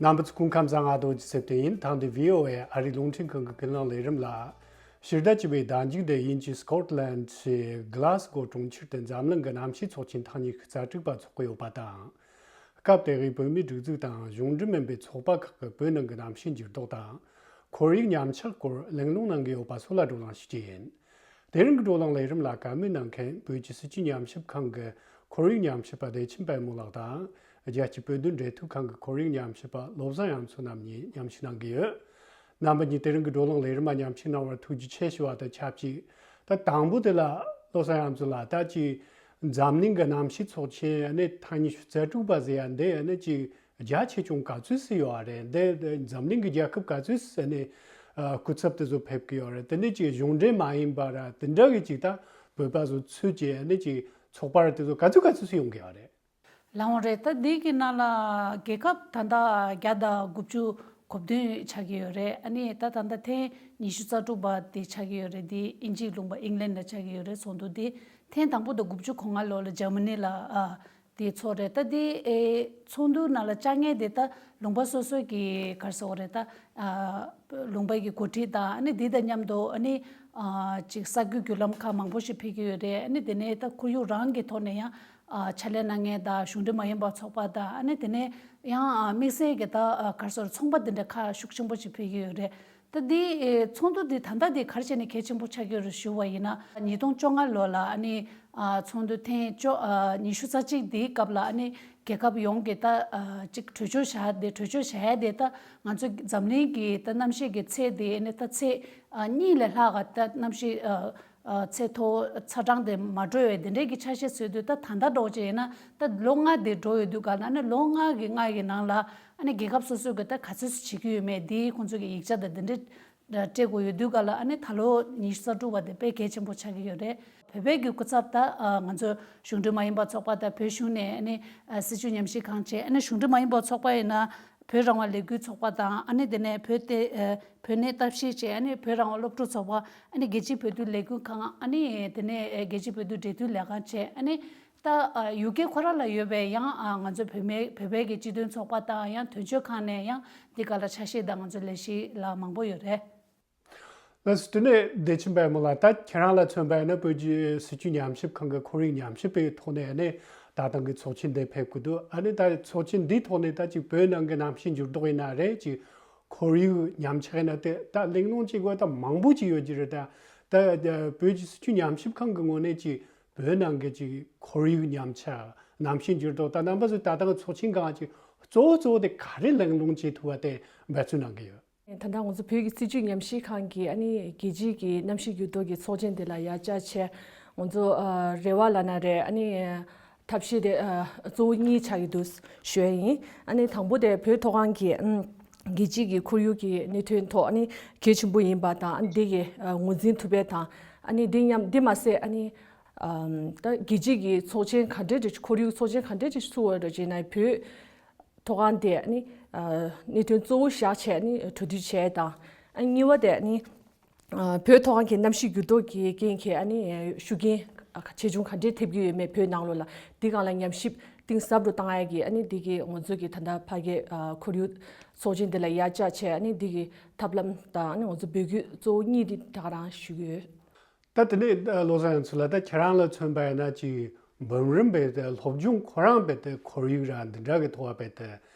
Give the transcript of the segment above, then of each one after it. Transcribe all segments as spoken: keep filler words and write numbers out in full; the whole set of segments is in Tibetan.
རྣམ་པ་ཚོ་སྐུ་ཁམས་བཟང་། ང་རྡོ་རྗེ་ཚེ་བརྟན་ཡིན། ཐེངས་འདིའི་ཝི་ཨོ་ཨེ་ཨ་རིའི་རླུང་འཕྲིན་ཁང་གི་ཀུན་གླེང་ལས་རིམ་ལ། ཕྱི་ཟླ་བཅུ་པའི་ཟླ་མཇུག་དེ་དབྱིན་ཇིའི་སྐོཊ་ལན་ཌི་གི་གྷི་ལཱ་སི་གྷོ་གྲོང་ཁྱེར་དུ་འཛམ་གླིང་གི་གནམ་གཤིས་ཚོགས་ཆེན་ཐེངས་ཉི་ཤུ་རྩ་དྲུག་པ་འཚོགས་ཀྱི་ཡོད་པ་དང་། སྐབས་དེ་གའི་བོད་མིའི་སྒྲིག་འཛུགས་དང་གཞུང་འབྲེལ་མིན་པའི་ཚོགས་པ་ཁག་གིས་བོད་ནང་གི་གནམ་གཤིས་འགྱུར་ལྡོག་དང་། ཁོར་ཡུག་ཉམས་ཆག་སྐོར་གླེང་སློང་གནང་གི་ཡོད་པ་སོགས་ལ་བགྲོ་གླེང་ཞུ་རྒྱུ་ཡིན། དེ་རིང་གི་བགྲོ་གླེང་ལས་རིམ་ལ་བཀའ་མོལ་གནང་མཁན་བོད་ཀྱི་སྲིད་བྱུས་ཉམས་ཞིབ་ཁང་གི་ཁོར་ཡུག་ཉམས་ཞིབ་པ་བདེ་ཆེན་དཔལ་མོ་ལགས་དང་། རྒྱལ་སྤྱིའི་བོད་དོན་འབྲེལ་མཐུད་ཁང་གི་ཁོར་ཡུག་ཉམས་ཞིབ་པ་བློ་བཟང་དབྱངས་མཚོ་རྣམ་གཉིས་མཉམ་ཞུགས་གནང་གི་ཡོད། རྣམ་པ་གཉིས་དེ་རིང་གི་བགྲོ་གླེང་ལས་རིམ་མ་མཉམ་ཞུགས་གནང་བར་ཐུགས་རྗེ་ཆེ་ཞུ་བ་དང་ཆབས་ཅིག་ད་དང་པོ་དེ་ལ་བློ་བཟང་དབྱངས་མཚོ་ལགས། ད་ཅིག་འཛམ་གླིང་གི་གནམ་གཤིས་ཚོགས་ཆེན་ཨ་ནི་ཐེངས་ཉི་ཤུ་རྩ་དྲུག་པ་ཟེར་ཡ་འདི་ཨ་ནི་ཅིག་རྒྱ་ཆེ་ཆུང་ག་ཚོད་སུ་ཡོད་རེད། འདི་འཛམ་གླིང་གི་རྒྱལ་ཁབ་ག་ཚོད་སུ་ནས་སྐུ་ཚབ་དེ་ཚོ་ཕེབས་ཀྱི་ཡོད་རེད། དེ་ནས་ཅིག་གཞུང་འབྲེལ་མ་ཡིན་པ་ར་དེ་འདྲ་གི་ཅིག་ད་བོད་པ་ཚོ་ཚུད་ཅིག་ནས་ཅིག་ཚོགས་པ་ར་དེ་ཚོ་ག་ཚོད་ག་ཚོད་སུ་ཡོང་གི་ཡོད་རེད། ལགས་འོང་རེད། ད་འདི་གི་ནང་ལ་རྒྱལ་ཁབ་ད་ལྟ་བརྒྱ་དང་དགུ་བཅུ་གོ་བདུན་ཆགས་ཀྱི་ཡོད་རེད། ཨ་ནི་ད་ད་ལྟ་ཐེངས་ཉི་ཤུ་རྩ་དྲུག་པ་དེ་ཆགས་ཀྱི་ཡོད་རེད། འདི་དབྱིན་ཇིའི་ལུང་པ་ཨིང་ལན་ལ་ཆགས་ཀྱི་ཡོད་རེད། ཚོགས་འདུ་འདི་ཐེངས་དང་པོ་དང་དགུ་བཅུ་གོ་ལྔ་ལོ་ལ་འཇར་མ་ནི་ལ་ཨ། དེ་ཚོགས་རེད། ད་དེ་ཨེ་ཚོགས་འདུ་ནང་ལ་བཅར་མཁན་དེ་ད་ལུང་པ་སོ་སོ་གི་ག་རེ་ཟེར་དགོས་རེད། ད་ཨ་ལུང་པ་གི་འགོ་ཁྲིད་དང་ཨ་ནི་དེ་དང་མཉམ་དུ་ཨ་ནི་ཨ་ཅིག་གསར་འགོད་བརྒྱུད་ལམ་ཁག་མང་པོ་ཞིག་ཕེབས་ཀྱི་ཡོད་རེད། ཨ་ནི་དེ་ནས་ད་ཁོར་ཡུག་རང་གི་ཐོག་ནས་ཡང་ཨ་ཕྱག་ལས་གནང་མཁན་དང་གཞུང་འབྲེལ་མ་ཡིན་པ་ཚོགས་པ་དང་ཨ་ནི་དེ་ནས་ཡང་ཨ་དམིགས་བསལ་གྱི་ད་ཨ་ག་རེ་ཟེར་ཚོང་པ་དེ་འདྲ་ཁག་ཤུགས་ཆེན་པོ་ཞིག་ཕེབས་ཀྱི་ཡོད་རེད། ད་འདི་ཨེ་ཚོགས་འདུ་འདི་ད་ལྟ་འདི་ག་རེ་བྱས་ནས་གལ་ཆེན་པོ་ཆགས་ཀྱི་ཡོད་རེད་ཞུ་བ་ཡིན་ན། ཉིས་སྟོང་བཅོ་ལྔ་ལོ་ལ་ཨ་ནི་ཨ་ཚོགས་འདུ་ཐེངས་བཅོ་ཨ་ཉི་ཤུ་རྩ་གཅིག་འདིའི་སྐབས་ལ་ཨ་ནི་རྒྱལ་ཁབ་ཡོངས་ཀྱི་ད་ཨ་ཅིག་གྲོས་ཆོད་བཞག་དེ་གྲོས་ཆོད་བཞག་ཡ་དེ་ད་ང་ཚོ་འཛམ་གླིང་གི་ད་གནམ་གཤིས་ཀྱི་ཚད་དེ་ཨ་ནི་ད་ཚད་ཨ་གཉིས་ལས་ལྷག་ག་ད་གནམ་གཤིས་ཨ་ཨ་ཚད་མཐོ་ཚ་གྲང་དེ་མ་འགྲོ་བའི་དེ་འདྲའི་གི་ཆ་ཤས་བཟོས་དུས། ད་ད་ལྟ་འགྲོ་བྱས་ཡིན་ན་ད་ལོ་ལྔ་དེ་འགྲོ་ཡོད་དུས་ག་ལ་ཨ་ནི་ལོ་ལྔ་གི་ལྔ་ཡི་ནང་ལ་ཨ་ནི་རྒྱལ་ཁབ་སོ་སོ་གི་ད་ག་ཚོད་བྱེད་ཀྱི་ཡོད་མེད་དེ་ཁོང་ཚོ་གི་ཡིག་ཆ་དང་དེ་འདྲའི་སྤྲད་དགོས་ཡོད་དུས་ག་ལ་ཨ་ནི་ད་ལོ་ཉི་ཤུ་རྩ་དྲུག་པ་དེ་དཔེ་གལ་ཆེན་པོ་ཆགས་ཀྱི་ཡོད་རེད། བོད་པའི་གི་སྐུ་ཚབ་ད་ཨ་ང་ཚོ་གཞུང་འབྲེལ་མ་ཡིན་པ་ཚོགས་པ་དང་བོད་གཞུང་ནས་ཨ་ནི་ཨ་སྲིད་བྱུས་ཉམས་ཞིབ་ཁང་བྱས། ཨ་ནི་གཞུང་འབྲེལ་མ་ཡིན་པ་ཚོགས་པ་ཡིན་ན་བོད་རང་དབང་ལས་འགུལ་ཚོགས་པ་དང་ཨ་ནི་དེ་ནས་བོད་དེ་ཨ་བོད་གནས་ལྟ་བཤལ་བྱས། ཨ་ནི་བོད་རང་དབང་སློབ་ཕྲུག་ཚོགས་པ། ཨ་ནི་རྒྱལ་སྤྱིའི་བོད་དོན་ལས་འགུལ་ཁང་། ཨ་ནི་དེ་ནས་ཨ་རྒྱལ་སྤྱིའི་བོད་དོན་འབྲེལ་མཐུད་ལས་ཁང་བྱས། ཨ་ནི་ད་ཨ་ཡུ་ཀེ་ཁོ་རང་ལ་ཡོད་པའི་ཡང་ཨ་ང་ཚོ་བོད་མི་བོད་པའི་གི་སྤྱི་མཐུན་ཚོགས་པ་དང་ཡང་དོན་གཅོད་ཁང་ནས་ཡང་འདི་ག་ལ་ཆ་ཤས་དང་ང་ཚོ་ལས་གཞི་ལ་མང་པོ་ཡོད་རེད། ལགས་སོ། དེ་ནས་བདེ་ཆེན་དཔལ་མོ་ལགས། ད་ཁྱེད་རང་ལ་མཚོན་པ་ཡིན་ན་བོད་ཀྱི་སྲིད་བྱུས་ཉམས་ཞིབ་ཁང་གི་ཁོར་ཡུག་ཉམས་ཞིབ་པའི་ཐོག་ནས་ནི་ད་ཐེངས་ཀྱི་ཚོགས་ཆེན་འདི་ཕེབས་ཀྱི་འདུག་ཨ་ནི་ད་ཚོགས་ཆེན་འདིའི་ཐོག་ནས་ད་ཅིག་བོད་ནང་གི་གནམ་གཤིས་འགྱུར་ལྡོག་ཡིན་ན་རེད། ཅིག་ཁོར་ཡུག་ཉམས་ཆག་ཡིན་ན། དེ་ད་གླེང་སློང་བྱེད་དགོས་ད་མང་པོ་ཅིག་ཡོད་ཀྱི་རེད། ད་ད་བོད་ཀྱི་སྲིད་བྱུས་ཉམས་ཞིབ་ཁང་གི་ངོས་ནས་ཅིག་བོད་ནང་གི་ཅིག་ཁོར་ཡུག་ཉམས་ཆག་གནམ་གཤིས་འགྱུར་ལྡོག་ད་རྣམ་པ་ཚོས་ད་ལྟ་ཚོགས་ཆེན་སྒང་ཅིག་གཙོ་བོ་གཙོ་བོ་དེ་ག་རེ་གླེང་སློང་བྱེད་ཐུབ་པ་དེ་འབད་བརྩོན་གནང་གི་ཡོད། ད་ལྟ་ང་ཚོ་བོད་ཀྱི་སྲིད་བྱུས་ཉམས་ཞིབ་ཁང་གིས་ཨ་ནི་རྒྱལ་སྤྱིའི་གི་གནམ་གཤིས་འགྱུར་ལྡོག་གི་ཚོགས་ཆེན་དེ་ལ་ཡར་བཅར་བྱས། ང་ཚོ་ཨ་རེ་བ་ལབ་ན་རེད། ཨ་ནི་ཐབས་ཤེས་དེ་ཨ་གཙོ་བོ་གཉིས་ཆགས་ཀྱི་འདུག་ཞུ་ཡ་ཡིན། ཨ་ནི་དང་པོ་དེ་བོད་མཐོ་སྒང་གི་ཨམ་རྒྱལ་སྤྱིའི་གི་ཁོར་ཡུག་གི་གནད་དོན་ཐོག་ཨ་ནི་གལ་ཆེན་པོ་ཡིན་པ་དང་། ཨ་ནི་དེ་གི་ཨ་ངོས་འཛིན་ཐུབ་པ་དང་། ཨ་ནི་དེ་མཉམ་དེ་མ་ཟད་ཨ་ནི་ཨམ་ད་རྒྱལ་སྤྱིའི་གི་ཚོགས་ཆེན་ག་འདྲས་ཅིག་ཁོར་ཡུག་ཚོགས་ཆེན་ག་འདྲས་ཅིག་ཚུགས་པ་འདྲ་བྱས་ན་བོད་མཐོ་སྒང་དེ་ཨ་ནི་ཨ་གནད་དོན་གཙོ་བོ་བཞག་བྱས་ཨ་ནི་གྲོས་བསྡུར་བྱས་དང་། ཨ་གཉིས་པ་དེ་ཨ་ནི་ཨ་བོད་མཐོ་སྒང་གི་གནམ་གཤིས་འགྱུར་ལྡོག་གི་རྐྱེན་གྱིས་ཨ་ནི་ཤུགས་རྐྱེན་ཨ་ཆེ་ཆུང་ག་འདྲས་ཐེབས་ཀྱི་ཡོད་མེད། བོད་ནང་ལོགས་ལ་འདི་སྒང་ལ་ཉམས་ཞིབ་གཏིང་ཟབ་རུ་བཏང་ཡ་གི་ཨ་ནི་འདི་གི་ང་ཚོ་གི་ད་ལྟ་ཕ་གི་ཨ་ཁོར་ཡུག་ཚོགས་ཆེན་འདི་ལ་ཡར་བཅར་བྱས། ཨ་ནི་འདི་གི་ཐབས་ལམ་དང་ཨ་ནི་ང་ཚོ་འབོད་སྐུལ་གཙོ་བོ་གཉིས་འདི་ད་ག་རང་ཞུ་གི་ཡོད། ད་དེ་ནས་བློ་བཟང་ཚོ་ལ་ད་ཁྱེད་རང་ལ་མཚོན་པ་ཡིན་ན་ཅིག་འབུམ་རམས་པའི་དེ་སློབ་སྦྱོང་ཁོ་རང་བས་དེ་ཁོར་ཡུག་ར་འདི་འདྲ་གི་ཐོག་བས་དེ་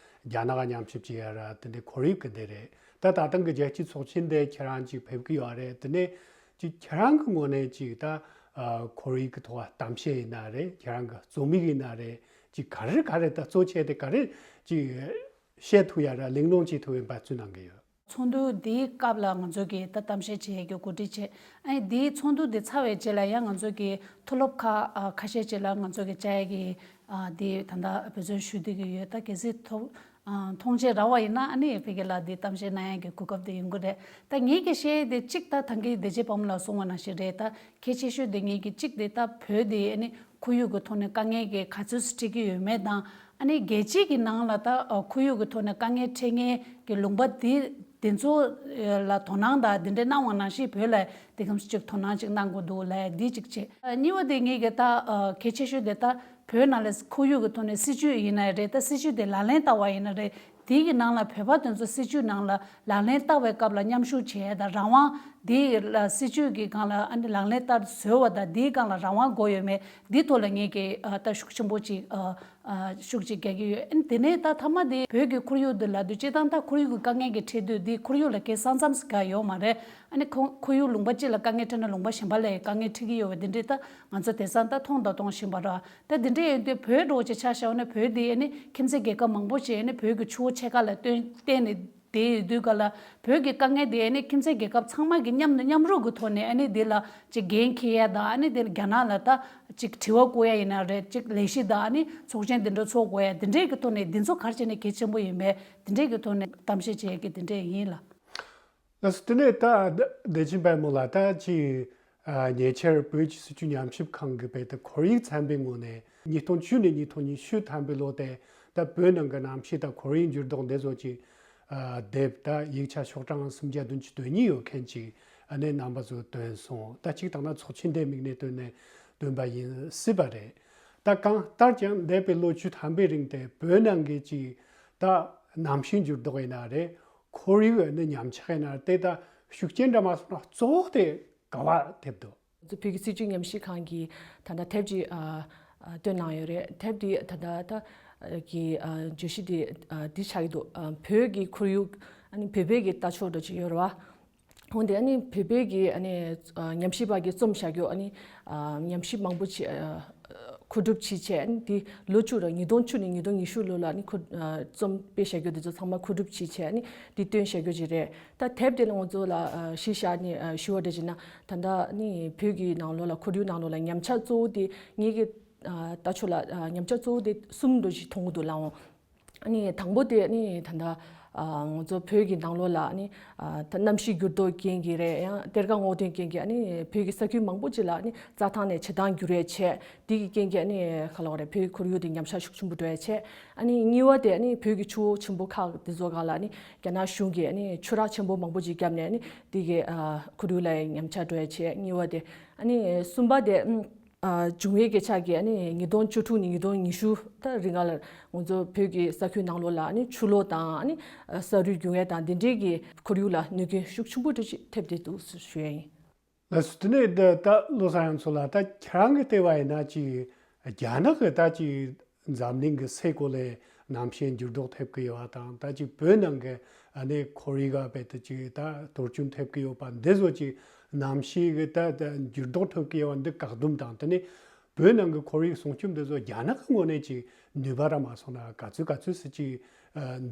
རྒྱ་ནག་ཉམས་ཞིབ་བྱེད་ཡ་ར་དེ་འདྲའི་ཁོར་ཡུག་གི་འདི་རེད། ད་ད་ཐེངས་ཀྱི་རྒྱལ་སྤྱིའི་ཚོགས་ཆེན་འདི་ཁྱེད་རང་ཅིག་ཕེབས་ཀྱི་ཡོད་རེད། དེ་ནས་ཅིག་ཁྱེད་རང་གི་ངོས་ནས་ཅིག་ད་ཁོར་ཡུག་གི་ཐོག་གཏམ་བཤད་ཡིན་ན་རེད། ཁྱེད་རང་གི་རྩོམ་ཡིག་ཡིན་ན་རེད། ཅིག་ག་རེ་ག་རེ་ད་གཙོ་ཆེ་དེ་ག་རེ་ཅིག་བཤད་ཐུབ་ཡ་ར་གླེང་སློང་བྱེད་ཐུབ་པའི་འབད་བརྩོན་གནང་གི་ཡོད། ཚོགས་འདུ་འདིའི་སྐབས་ལ་ང་ཚོ་གིས་ད་གཏམ་བཤད་བྱེད་ཡས་ཀྱི་གོ་སྒྲིག་བྱས། ཨ་ནི་འདིའི་ཚོགས་འདུ་འདི་ཚར་བའི་རྗེས་ལ་ཡང་ང་ཚོ་གིས་མཐོ་སློབ་ཁག་ཨ་ཁ་ཤས་ཅིག་ལ་ང་ཚོ་གིས་བཅར་ཡས་ཀྱི་ཨ་འདི་ད་ལྟ་འབད་བརྩོན་ཞུ་བསྡད་ཀྱི་ཡོད། ད་གལ་སྲིད་ཐོག་ཨ་མཐོང་མཆན་རག་པ་ཡིན་ན་ཨ་ནི་ཕ་གི་ལ་འདི་གཏམ་བཤད་གནང་ཡས་ཀྱི་གོ་སྐབས་དེ་ཡོང་གི་རེད། ད་ངེད་ཀྱིས་བཤད་ཡས་དེ་གཅིག་ད་ད་གིན་བདེ་ཆེན་དཔལ་མོ་ལགས་གསུངས་པ་ནང་བཞིན་རེད། ད་གལ་ཆེ་ཤོས་དེ་ངེད་ཀྱིས་གཅིག་དེ་ད་བོད་དེ་ཨ་ནི་ཁོར་ཡུག་གི་ཐོག་ནས་དཀའ་ངལ་གྱི་ག་ཚོད་འཕྲད་ཀྱི་ཡོད་མེད་དང་། ཨ་ནི་རྒྱལ་སྤྱི་གི་ནང་ལ་ད་ཨ་ཁོར་ཡུག་གི་ཐོག་ནས་དཀའ་ངལ་འཕྲད་མཁན་གྱི་ལུང་པ་དེ་དེ་ཚོ་ལ་དོ་སྣང་དང་དེ་འདྲའི་གནང་བ་ནང་བཞིན་བོད་ལ་དེ་གམ་ཅིག་དོ་སྣང་ཅིག་གནང་དགོས་འདུག་ལབ་འདི་གཅིག་བྱས། ཨ་གཉིས་པ་དེ་ངེད་ཀྱི་ད་ཨ་གལ་ཆེ་ཤོས་དེ་ད་བོད་ནང་ལ་ཁོར་ཡུག་གི་ཐོག་ནས་སྲིད་ཇུས་ཡིན་ན་རེད། ད་སྲིད་ཇུས་དེ་ལག་ལེན་བསྟར་བ་ཡིན་ན་རེད། དེའི་གི་ནང་ལ་བོད་པ་དེ་ཚོ་སྲིད་བྱུས་ནང་ལ་ལག་ལེན་བསྟར་བའི་སྐབས་ལ་མཉམ་ཞུགས་བྱེད་ཡ་དང་རང་དབང་དེའི་ལ་སྲིད་བྱུས་ཀྱི་སྒང་ལ་ཨ་ནི་ལག་ལེན་བསྟར་བཟོས་པ་དང་དེའི་སྒང་ལ་རང་དབང་དགོས་ཡོད་མེད་འདི་ཐོག་ལ་ངས་ཀྱི་ཨ་ད་ཤུགས་ཆེན་པོ་ཅིག་ཨ་ཨ་ཤུགས་ཅིག་རྒྱག་གི་ཡོད། ཨ་ནི་དེ་ནས་ད་མཐའ་མ་དེ་བོད་ཀྱི་ཁོར་ཡུག་འདི་ལབ་དུས་སྤྱིར་བཏང་ད་ཁོར་ཡུག་གི་དཀའ་ངལ་གྱི་འཕྲད་དུས་འདི་ཁོར་ཡུག་ལ་གལ་ས་མཚམས་སུ་ག་ཡོད་མ་རེད། ཨ་ནི་ཁོ་ཁོར་ཡུག་ལུང་པ་གཅིག་ལ་དཀའ་ངལ་འཕྲད་ན་ལུང་པ་གཞན་པ་ལ་ཡང་དཀའ་ངལ་འཕྲད་ཀྱི་ཡོད་པ་འདི་འདྲས་ད་ང་ཚོ་དེང་སང་ད་མཐོང་དང་མཐོང་བཞིན་པ་རེད། ད་འདི་འདྲས་ཡིན་དུས་བོད་འདྲ་བོ་ཅིག་ཆ་བཞག་ན་བོད་འདི་ཨ་ནི་ཁྱིམ་མཚེས་རྒྱལ་ཁབ་མང་པོ་ཅིག་ཨ་ནི་བོད་ཀྱི་ཆུ་བོ་ཕྱེད་ཀ་ལ་བརྟེན་བརྟེན་ནས་བསྡད་ཡོད་དུས་ག་ལ་བོད་ཀྱི་དཀའ་ངལ་དེ་ཨ་ནི་ཁྱིམ་མཚེས་རྒྱལ་ཁབ་ཚང་མ་གི་མཉམ་དུ་མཉམ་རུབ་ཀྱི་ཐོག་ནས་ཨ་ནི་དེ་ལ་ཅིག་འགན་འཁྱེར་ཡ་དང་ཨ་ནི་དེ་ལ་རྒྱ་ནག་ལ་ད་ཅིག་དྲི་བ་བསྐུར་ཡ་ཡིན་ན་རེད། ཅིག་ལས་གཞི་དང་ཨ་ནི་ཚོགས་ཆེན་དེ་འདྲ་ཚོགས་དགོས་ཡ་དེ་འདྲས་ཀྱི་ཐོག་ནས་འདི་ཚོ་ག་རེ་བྱས་ནས་གལ་ཆེན་པོ་ཡིན་མེད་དེ་འདྲས་ཀྱི་ཐོག་ནས་གཏམ་བཤད་བྱེད་ཡ་གི་དེ་འདྲས་ཡིན་ལ། ལགས་སོ། དེ་ནས་ད་བདེ་ཆེན་དཔལ་མོ་ལགས་ད་ཅིག་ཉེ་ཆར་བོད་ཀྱི་སྲིད་བྱུས་ཉམས་ཞིབ་ཁང་གི་བོད་དུ་ཁོར་ཡུག་ཚན་པའི་ངོས་ནས་ཉིས་སྟོང་བཅུ་ནས་ཉིས་སྟོང་ཉི་ཤུ་ཐམ་པའི་ལོ་དེ་ད་བོད་ནང་གི་གནམ་གཤིས་དང་ཁོར་ཡུག་འགྱུར་ལྡོག་འདི་ཚོ་ཅིག་དེབ་ད་ཡིག་ཆ་ཤོག་གྲངས་སུམ་བརྒྱ་བདུན་ཅུ་དོན་གཉིས་ཡོད་མཁན་ཅིག་ཨ་ནེ་རྣམ་པ་ཚོ་བཏོན་སོང་། ད་ཅིག་དང་ན་ཚོགས་ཆེན་དེ་དམིགས་ནས་བཏོན་ནས་བཏོན་པ་ཡིན་སྲིད་པ་རེད། ད་གང་ལྟར་ཀྱང་འདས་པའི་ལོ་བཅུ་ཐམ་པའི་རིང་དེ་བོད་ནང་གི་ཅིག་ད་གནམ་གཤིས་འགྱུར་ལྡོག་ཡིན་ན་རེད། ཁོར་ཡུག་ནི་ཉམས་ཆག་ཡིན་ན་དེ་ད་ཤུགས་རྐྱེན་འདྲ་མ་སོང་ན་གཙོ་བོ་དེ་ག་བ་ཐེབས་འདུག་ང་ཚོ་བོད་ཀྱི་སྲིད་བྱུས་ཉམས་ཞིབ་ཁང་གིས་ད་ལྟ་དེབ་ཅིག་ཨ་ཨ་བཏོན་གནང་ཡོད་རེད། དེབ་དེ་ད་ལྟ་ད་གི་ཨ་བརྗོད་གཞི་དེ་ཨ་འདི་ཆགས་ཀྱི་འདུག་ཨ་བོད་ཀྱི་ཁོར་ཡུག་ཨ་ནི་བོད་པའི་གི་ལྟ་ཕྱོགས་འདྲ་ཅིག་ཡོད་རེད་བ། འོན་ཏེ་ཨ་ནི་བོད་པའི་གི་ཨ་ནི་ཨ་ཉམས་ཞིབ་པ་གི་རྩོམ་བཞག་རྒྱུ་ཨ་ནི་ཨ་ཉམས་ཞིབ་མང་པོ་ཅིག་ཨ་མཁོ་སྒྲུབ་བྱས་བྱས་ཨ་ནི་དེ་ལོ་བཅུ་ར་ཉིས་སྟོང་བཅུ་ནས་ཉིས་སྟོང་ཉི་ཤུ་ལོ་ལ་ཨ་ནི་མཁོ་ཨ་རྩོམ་དཔེ་བཞག་རྒྱུ་དེ་ཚོ་ཚང་མ་མཁོ་སྒྲུབ་བྱས་བྱས་ཨ་ནི་དེ་བཏོན་བཞག་རྒྱུ་ཅིག་རེད། ད་དེབ་དེ་ལ་ང་ཚོ་ལ་ཨ་གཞི་བཞག་ཨ་ནི་ཨ་ཞུ་བ་འདྲ་བྱས་ན་ད་ལྟ་ཨ་ནི་བོད་ཀྱི་ནང་ལོགས་ལ་ཁོར་ཡུག་ནང་ལོགས་ལ་ཉམས་ཆག་གཙོ་བོ་དེ་ངེད་ཀྱི་ཨ་ལྟ་ཕྱོགས་ལ་ཨ་ཉམས་ཆག་གཙོ་བོ་དེ་གསུམ་འདྲ་ཞིག་མཐོང་གི་འདུག་ལགས་འོང་། ཨ་ནི་དང་པོ་དེ་ཨ་ནི་ད་ལྟ་ཨ་ང་ཚོ་བོད་ཀྱི་ནང་ལོགས་ལ་ཨ་ནི་ཨ་ད་གནམ་གཤིས་འགྱུར་ལྡོག་རྐྱེན་གྱིས་རེད། ཡང་གཏེར་ཁ་སྔོག་འདོན་རྐྱེན་གྱིས་ཨ་ནི་བོད་ཀྱི་ས་ཁུལ་མང་པོ་ཅིག་ལ་ཨ་ནི་རྩྭ་ཐང་ནས་བྱེ་ཐང་འགྱུར་བའི་ཆེད་དེ་གི་རྐྱེན་གྱིས་ཨ་ནི་ག་ལབ་དགོས་རེད། བོད་ཀྱི་ཁོར་ཡུག་དེ་ཉམས་ཆག་ཤུགས་ཆེན་པོ་འགྲོ་ཡ་ཆེད། ཨ་ནི་གཉིས་པ་དེ་ཨ་ནི་བོད་ཀྱི་ཆུ་བོ་ཆེན་པོ་ཁག་དེ་ཚོ་སྒང་ལ་ཨ་ནི་རྒྱ་ནག་གཞུང་གིས་ཨ་ནི་ཆུ་རགས་ཆེན་པོ་མང་པོ་ཅིག་བརྒྱབ་ནས་ཨ་ནི་དེ་གི་ཨ་ཁོར་ཡུག་ལ་ཉམས་ཆག་འགྲོ་ཡ་ཆེད། གཉིས་པ་དེ་ཨ་ནི་གསུམ་པ་དེ་ཨ། ཨ་འབྱུང་བའི་གི་ཆ་གི་ཨ་ནི་ཉིས་སྟོང་བཅུ་དྲུག་ནས་ཉིས་སྟོང་ཉི་ཤུ་ད་རིང་ག་ལ་ང་ཚོ་བོད་ཀྱི་ས་ཁུལ་ནང་ལོགས་ལ་ཨ་ནི་ཆུ་ལོག་དང་ཨ་ནི་ས་རུད་རྒྱུག་ཡས་དང་དེ་འདྲའི་གི་ཁོར་ཡུག་ལ་གནོད་སྐྱོན་ཤུགས་ཆེན་པོ་འདྲ་ཞིག་ཐེབས་བསྡད་འདུག་ཞུ་ཡ་ཡིན། ལགས་སོ། དེ་ནས་ད་ད་བློ་བཟང་ཡང་མཚོ་ལགས་ད་ཁྱེད་རང་གི་ལྟ་བ་ཡིན་ན་ཅིག་རྒྱ་ནག་གི་ད་ཅིག་འཛམ་གླིང་གི་སའི་གོ་ལའི་གནམ་གཤིས་འགྱུར་ལྡོག་ཐེབས་ཀྱི་ཡོད་པ་དང་ད་ཅིག་བོད་ནང་གི་ཨ་ནི་ཁོར་ཡུག་ག་རྦད་དེ་ཅིག་ད་གཏོར་སྐྱོན་ཐེབས་ཀྱི་ཡོད་པ་འདི་ཚོ་ཅིག་གནམ་གཤིས་གི་ད་ད་འགྱུར་ལྡོག་ཐེབས་ཀྱི་ཡོད་པ་འདི་བཀག་སྡོམ་དང་དེ་ནས་བོད་ནང་གི་ཁོར་ཡུག་སྲུང་སྐྱོབ་འདི་ཚོ་རྒྱ་ནག་གི་ངོས་ནས་ཅིག་ནུས་པ་ར་མ་སོང་ན་ག་ཚོད་ག་ཚོད་སུ་ཅིག་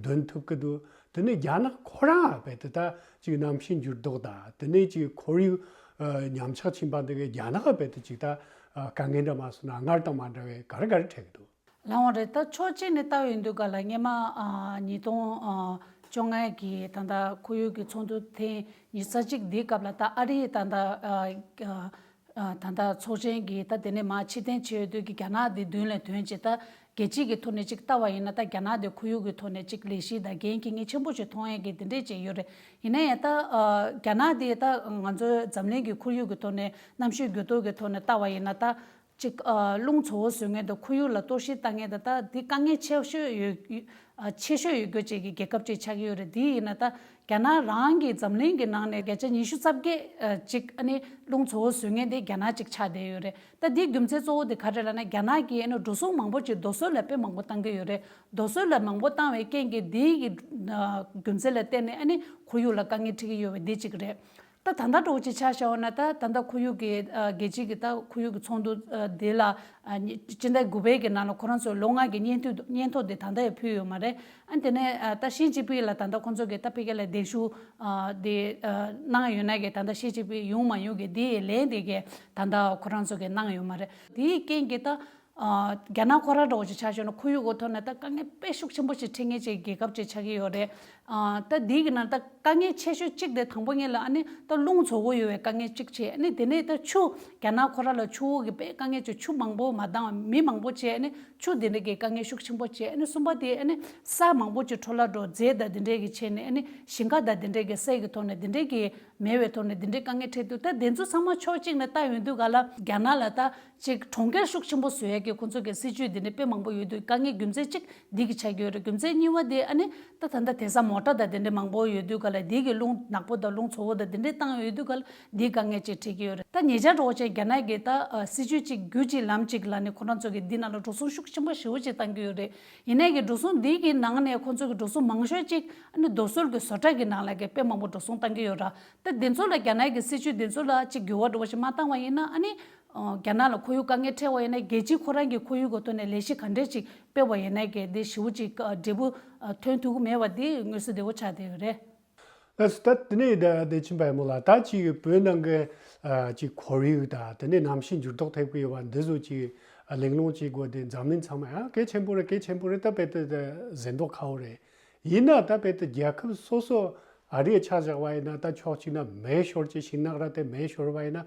འདོན་ཐུབ་ཀྱི་འདུག་དེ་ནས་རྒྱ་ནག་ཁོ་རང་རྦད་དེ་ད་ཅིག་གནམ་གཤིས་འགྱུར་ལྡོག་དང་དེ་ནས་ཅིག་ཁོར་ཡུག་ཉམས་ཆག་ཕྱིན་པ་འདི་གི་རྒྱ་ནག་རྦད་དེ་ཅིག་ད་དཀའ་ངལ་འདྲ་མ་སོང་ན་སྔར་དང་མ་འདྲ་བའི་ག་རེ་ག་རེ་འཕྲད་ཀྱི་འདུག་ལགས་འོང་རེད། ད་ཕྱོགས་གཅིག་ནས་ལྟ་བ་ཡིན་དུས་ག་ལ་སྔོན་མ་ཨ་ཉིས་སྟོང་ཨ་བཅོ་ལྔ་གི་ད་ལྟ་ཁོར་ཡུག་གི་ཚོགས་འདུ་ཐེངས་ཉི་ཤུ་རྩ་གཅིག་འདིའི་སྐབས་ལ་ད་ཨ་རིའི་ད་ལྟ་ཨ་ཨ་ད་ལྟ་ཚོགས་ཆེན་གྱི་ད་དེ་ནས་མར་ཕྱིར་འཐེན་བྱེད་ཡོད་དུས་ཀྱི་རྒྱ་ནག་འདི་མདུན་ལ་དོན་བྱེད་ད་རྒྱལ་སྤྱི་གི་ཐོག་ནས་ཅིག་ལྟ་བ་ཡིན་ན་ད་རྒྱ་ནག་འདི་ཁོར་ཡུག་གི་ཐོག་ནས་ཅིག་ལས་གཞི་དང་འགན་འཁྱེར་མཁན་ཆེན་པོ་ཞིག་མཐོང་ཡས་ཀྱི་དེ་འདྲས་ཅིག་ཡོད་རེད། ཡིན་ན་ཡང་ད་ཨ་རྒྱ་ནག་འདི་ད་ང་ཚོའི་འཛམ་གླིང་གི་ཁོར་ཡུག་གི་ཐོག་ནས་གནམ་གཤིས་འགྱུར་ལྡོག་གི་ཐོག་ནས་ལྟ་བ་ཡིན་ན་ད། ཅིག་ཨ་རླུང་བཙོག་པོ་བཟོ་མཁན་དང་ཁོར་ཡུག་ལ་གཏོར་བཤིག་བཏང་མཁན་དང་ད་འདི་དཀའ་ངལ་ཆེ་ཤོས་ཡོད་ཨ་ཆེ་ཤོས་ཡོད་རྒྱུ་ཅིག་གི་རྒྱལ་ཁབ་ཅིག་ཆགས་ཀྱི་ཡོད་རེད། དེ་ཡིན་ན་ད་རྒྱ་ནག་རང་གི་འཛམ་གླིང་གི་ནང་ནས་བརྒྱ་ཆ་ཉི་ཤུ་རྩ་བརྒྱད་ཨ་ཅིག་ཨ་ནི་རླུང་བཙོག་པོ་བཟོ་མཁན་དེ་རྒྱ་ནག་ཅིག་ཆགས་བསྡད་ཡོད་རེད། ད་འདིའི་རྒྱུ་མཚན་གཙོ་བོ་དེ་ག་རེ་ལབ་ན་རྒྱ་ནག་གིས་ཨ་ནི་འགྲོ་སོང་མང་པོ་ཅིག་རྡོ་སོལ་ལ་དཔེ་མང་པོ་བཏང་གི་ཡོད་རེད། རྡོ་སོལ་ལ་མང་པོ་བཏང་བའི་རྐྱེན་གྱིས་འདིའི་གི་ཨ་རྒྱུ་མཚན་ལ་བརྟེན་ནས་ཨ་ནི་ཁོར་ཡུག་ལ་དཀའ་ངལ་འཕྲད་ཀྱི་ཡོད་པ་འདི་ཅིག་རེད། ད་ད་ལྟ་འདྲ་བོ་ཅིག་ཆ་བཞག་པ་ན་ད་ད་ལྟ་ཁོར་ཡུག་གི་ཨ་རྒྱལ་སྤྱི་གི་ད་ཁོར་ཡུག་གི་ཚོགས་འདུ་ཨ་དེ་ལ་ཨ་སྤྱི་ཟླ་དགུ་པའི་གི་ནང་ལ་ཁོ་རང་ཚོའི་ལོ་ལྔ་གི་སྙན་ཐོ་སྙན་ཐོ་དེ་ད་ལྟ་ཡང་ཕུལ་ཡོད་མ་རེད། ཨ་དེ་ནས་ཨ་ད་ཞི་ཅིན་ཕིང་ལ་ད་ལྟ་ཁོང་ཚོ་གི་ད་ཕ་གི་ལ་གདན་ཞུ་ཨ་དེ་ཨ་གནང་ཡོད་ན་གི་ད་ལྟ་ཞི་ཅིན་ཕིང་ཡོང་མ་ཡོང་གི་དེ་ལན་དེ་གི་ད་ལྟ་ཁོ་རང་ཚོ་གི་གནང་ཡོད་མ་རེད། དེའི་རྐྱེན་གྱིས་ད། ཨ་རྒྱ་ནག་ཁོ་རང་འདྲ་བོ་ཅིག་ཆ་བཞག་ན་ཁོར་ཡུག་གི་ཐོག་ནས་ད་དཀའ་ངལ་དཔེ་ཤུགས་ཆེན་པོ་ཞིག་འཕྲད་མཁན་ཅིག་རྒྱལ་ཁབ་ཅིག་ཆགས་ཀྱི་ཡོད་རེད། ཨ། ད་འདི་གི་ནང་ད་དཀའ་ངལ་ཆེ་ཤོས་གཅིག་དེ་དང་པོ་ཉིད་ལ་ཨ་ནི་ད་རླུང་བཙོག་པོ་ཡོད་པའི་དཀའ་ངལ་གཅིག་བྱས། ཨ་ནི་དེ་ནས་ད་ཆུ། རྒྱ་ནག་ཁོ་རང་ལ་ཆུ་བོ་གི་དཔེ་དཀའ་ངལ་ཆེ། ཆུ་མང་པོ་མ་འདང་། མི་མང་པོ་བྱས། ཨ་ནི་ཆུ་དེ་འདྲ་གི་དཀའ་ངལ་ཤུགས་ཆེན་པོ་བྱས། ཨ་ནི་གསུམ་པ་དེ་ཨ་ནི་ས་མང་པོ་ཅིག་འཕྲོ་བརླག་འགྲོ། རྫས་དང་དེ་འདྲ་གི་བྱས་ནས། ཨ་ནི་ཞིང་ཁ་དང་དེ་འདྲ་གི་སའི་གི་ཐོག་ནས་དེ་འདྲ་གི་མེད་པའི་ཐོག་ནས་དེ་འདྲའི་དཀའ་ངལ་འཕྲད་དུས། ད་དེ་ཚོ་ཚང་མ་ཕྱོགས་གཅིག་ནས་ལྟ་ཡོང་དུས་ག་ལ། རྒྱ་ནག་ལ་ད་ཅིག་གྲོང་ཁྱེར་ཤུགས་ཆེན་པོ་བཟོ་ཡ་གི་ཁོང་ཚོ་གི་སྲིད་ཇུས་དེ་འདྲ་དཔེ་མང་པོ་ཡོད་དུས། དཀའ་ངལ་རྒྱུ་མཚན་གཅིག་འདི་གི་ཆགས་ཀྱི་ཡོད་རེད། རྒྱུ་མཚན་གཉིས་པ་དེ་ཨ་ནི་ད་ད་ལྟ་དེང་སང་མོ་ཊ་དང་དེ་འདྲ་མང་པོ་ཡོད་དུས་ག་ལ། འདི་གི་རླུང་ནག་པོ་དང་རླུང་བཙོག་པོ་དང་དེ་འདྲ་བཏང་ཡོད་དུས་ག་ལ། འདིའི་དཀའ་ངལ་ཅིག་འཕྲད་ཀྱི་ཡོད་རེད། ད་ཉེ་ཆར་འགྲོ་བྱས་རྒྱ་ནག་གི་ད་ཨ་སྲིད་ཇུས་ཅིག་རྒྱུད་གཅིག་ལམ་གཅིག་ལ་ནི་ཁོ་རང་ཚོ་གི་འདི་ནང་ལ་འགྲོ་སོང་ཤུགས་ཆེན་པོ་ཞེ་པོ་ཅིག་བཏང་གི་ཡོད་རེད། ཡིན་ནའི་གི་འགྲོ་སོང་འདི་གི་ནང་ནས་ཁོང་ཚོ་གི་འགྲོ་སོང་མང་ཤོས་ཅིག་ཨ་ནི་རྡོ་སོལ་གྱི་བཟོ་གྲྭ་གི་ནང་ལ་གི་དཔེ་མང་པོ་འགྲོ་སོང་བཏང་གི་ཡོད་ར། ད་དེ་ཚོ་ལ་རྒྱ་ནག་གི་སྲིད་ཇུས་དེ་ཚོ་ལ་ཅིག་འགྱུར་བ་འགྲོ་བ་ཞིག་མ་བཏང་བ་ཡིན་ན། ཨ་ནི་ཨ་རྒྱ་ནག་ལ་ཁོར་ཡུག་དཀའ་ངལ་འཕྲད་པ་ཡིན་ན། རྒྱལ་སྤྱིའི་ཁོ་རང་གི་ཁོར་ཡུག་གི་ཐོག་ནས་ལས་གཞི་ག་འདྲས་ཅིག་སྤེལ་བ་ཡིན་ནའི་གི་དེ་ཞེ་པོ་ཅིག་ཨ་འབྲས་བུ་ཨ་ཐོན་ཐུབ་ཀྱི་མེད་པ་དེ་མངོན་གསལ་དོད་པོ་ཆགས་བསྡད་ཡོད་རེད། ལགས་སོ། ད་དེ་ནས་ད་བདེ་ཆེན་པ་ཡ་མོ་ལགས། ད་ཅིག་བོད་ནང་གི་ཨ་ཅིག་ཁོར་ཡུག་དང་དེ་ནས་གནམ་གཤིས་འགྱུར་ལྡོག་ཐེབས་ཀྱི་ཡོད་པ་འདི་ཚོ་ཅིག་ཨ་གླེང་སློང་བྱེད་དགོས་དེ་འཛམ་གླིང་ཚང་མ་ཡང་གལ་ཆེན་པོ་རེད། གལ་ཆེན་པོ་རེད། ད་དཔེ་དེ་དེ་གཟེངས་རྟོག་ཁ་པོ་རེད། ཡིན་ན་ད་དཔེ་དེ་རྒྱལ་ཁབ་སོ་སོ་ཨ་རིའི་ཆ་བཞག་པ་ཡིན་ན། ད་ཕྱོགས་གཅིག་ན་མེ་ཤོར་བྱས། ཤིང་ནགས་ར་དེ་མེ་ཤོར་བ་ཡིན་ན།